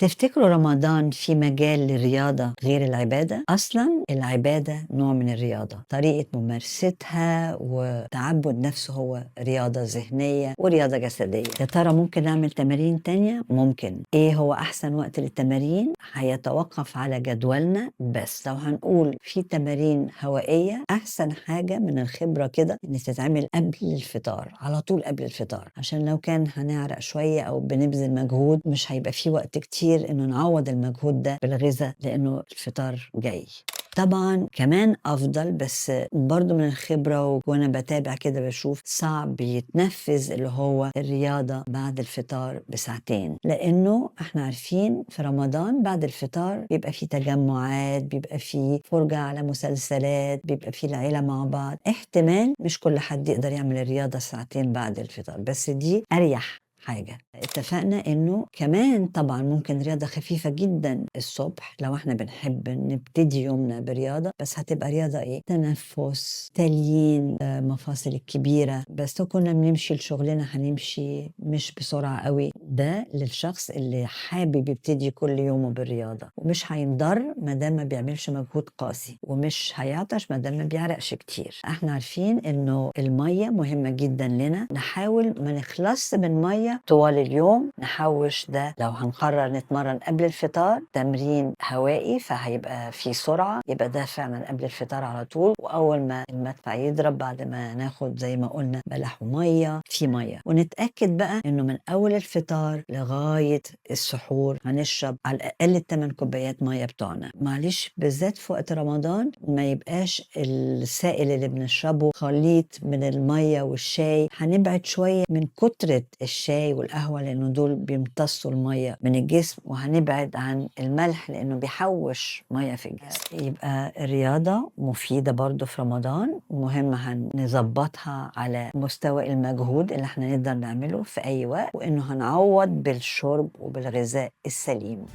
تفتكروا رمضان في مجال للرياضة غير العبادة؟ أصلا العبادة نوع من الرياضة، طريقة ممارستها وتعبد نفسه هو رياضة ذهنية ورياضة جسدية. يا ترى ممكن نعمل تمارين تانية؟ ممكن. إيه هو أحسن وقت للتمارين؟ هيتوقف على جدولنا، بس لو هنقول في تمارين هوائية أحسن حاجة من الخبرة كده إن تتعمل قبل الفطار، على طول قبل الفطار، عشان لو كان هنعرق شوية أو بنبذل مجهود مش هيبقى في وقت كتير إنه نعوض المجهود ده بالغذاء لأنه الفطار جاي. طبعا كمان أفضل، بس برضو من الخبرة وأنا بتابع كده بشوف صعب يتنفذ اللي هو الرياضة بعد الفطار بساعتين، لأنه احنا عارفين في رمضان بعد الفطار بيبقى في تجمعات، بيبقى في فرجة على مسلسلات، بيبقى في العيلة مع بعض، احتمال مش كل حد يقدر يعمل الرياضة ساعتين بعد الفطار، بس دي أريح حاجة. اتفقنا انه كمان طبعا ممكن رياضة خفيفة جدا الصبح لو احنا بنحب نبتدي يومنا برياضة، بس هتبقى رياضة ايه؟ تنفس، تليين مفاصل الكبيرة، بس لو كنا بنمشي لشغلنا هنمشي مش بسرعة قوي. ده للشخص اللي حابب يبتدي كل يومه بالرياضة، ومش هينضر ما دام ما بيعملش مجهود قاسي، ومش هيعطش ما دام ما بيعرقش كتير. احنا عارفين انه المية مهمة جدا لنا، نحاول ما نخلصش من مية طوال اليوم، نحوش ده لو هنقرر نتمرن قبل الفطار تمرين هوائي فهيبقى في سرعة، يبقى ده فعلا قبل الفطار على طول، وأول ما المدفع يضرب بعد ما ناخد زي ما قلنا بلح ومية في مية. ونتأكد بقى إنه من أول الفطار لغاية السحور هنشرب على الأقل 8 كوبايات مية بتوعنا. معلش بالذات في وقت رمضان ما يبقاش السائل اللي بنشربه خليط من المية والشاي، هنبعد شوية من كترة الشاي والقهوة لأنه دول بيمتصوا المية من الجسم، وهنبعد عن الملح لأنه بيحوش مية في الجسم. يبقى الرياضة مفيدة برضو في رمضان، مهم هنظبطها على مستوى المجهود اللي احنا نقدر نعمله في أي وقت، وإنه هنعوض بالشرب وبالغذاء السليم.